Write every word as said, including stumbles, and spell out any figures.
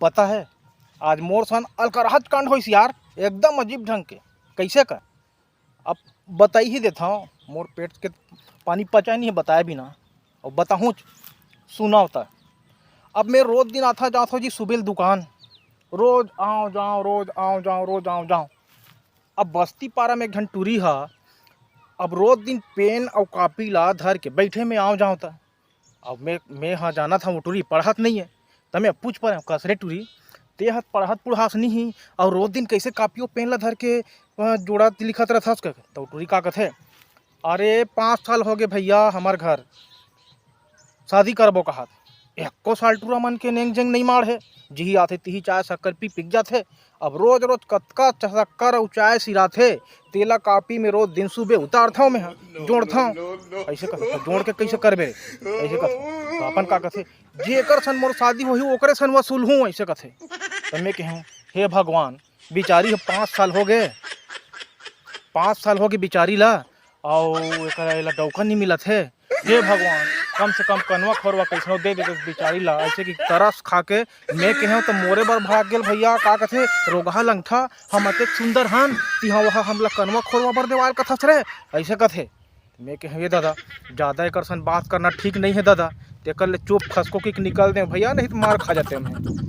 पता है, आज मोर सन अलकरहच कांड होइस यार, एकदम अजीब ढंग के। कइसे का? अब बताई ही देथंव, मोर पेट के पानी पचा नहीं है बताए बिना। अउ बताहूँच, सुनव त। अब मैं रोज दिन आथंव जाथंव जी सुबेल दुकान, रोज आंव जांव, रोज आंव जांव, रोज आंव जांव। अब बस्ती पारा में एक झन टूरी ह, अब रोज दिन पेन अउ कापी ला धर के बइठे में आंव जांव त। अब मैं, मैं ह जानत हंव वो टूरी पढ़त नहीं है, त मैं पूछ परेंव, "कस रे टूरी, ते ह पढ़त पुढ़ास नहीं ही, अउ रोज दिन कइसे कापी अउ पेन ला धर के, अ, जोड़ा लिखत रथस?" कह। त वो टूरी का कथे, "अरे पाँच साल होगे भइया हमर घर, शादी करबो कहत, एको साल टूरा मन के नेंग जेंग नहीं माढ़े, जिही आथे तिही चाय शक्कर पी पिक जाथे। अब रोज रोज कतका च-, शक्कर अउ चाय सिराथे, तेला कापी में रोज दिन सुबे उतारथंव मैं ह, जोड़थंव।" अइसे कथे, "त जोड़ के कइसे करबे?" अइसे कथे। त अपन का कथे, "जेकर सन मोर शादी होही ओकरे सन वसूलहूँ," अइसे कथे। त मैं कहेंव, "हे भगवान, बिचारी ह पाँच साल होगे, पाँच साल होगे बिचारी ला, अउ एकरा, एला डौका नहीं मिलत हे। हे भगवान, कम से कम कनवा खोरवा कइसनो दे देते बिचारी ला।" अइसे कि तरस खा के मैं कहेंव, "त मोरे बर भाग गेल भइया, का कथे, रोगहा लंगठा, हम अतेक सुंदर हन, तिहां वहा हमला कनवा खोरवा बर देवाल कथस रे?" अइसे कथे। मैं कहेंव, "ए दादा, जादा एकर सन बात करना ठीक नहीं है दादा, तेकर ले चुप खसको कि निकल देंव भइया, नहीं त मार खा जातेंव मैं।"